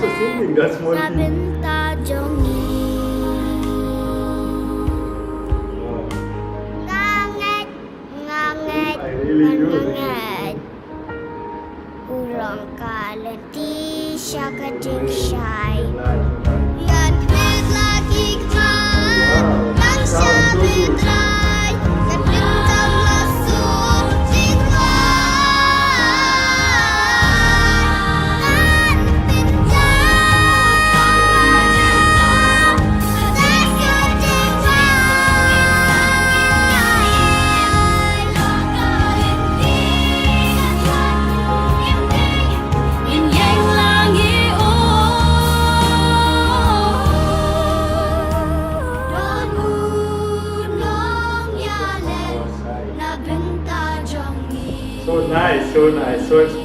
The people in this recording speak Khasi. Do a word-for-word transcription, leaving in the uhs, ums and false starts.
Singing, that's more Na thing. Bynta jong ngi. Wow. Nga ngeit, nga ngeit, I really do. nga ngeit. U long ka lynti sha ka jingshai. Nice, nice. Ngan klet la ki kma, ngan sha bitrai, ngan pynjam la sur jingkwai. Ngan pynjam la sur jingkwai. So nice, so nice, so inspiring.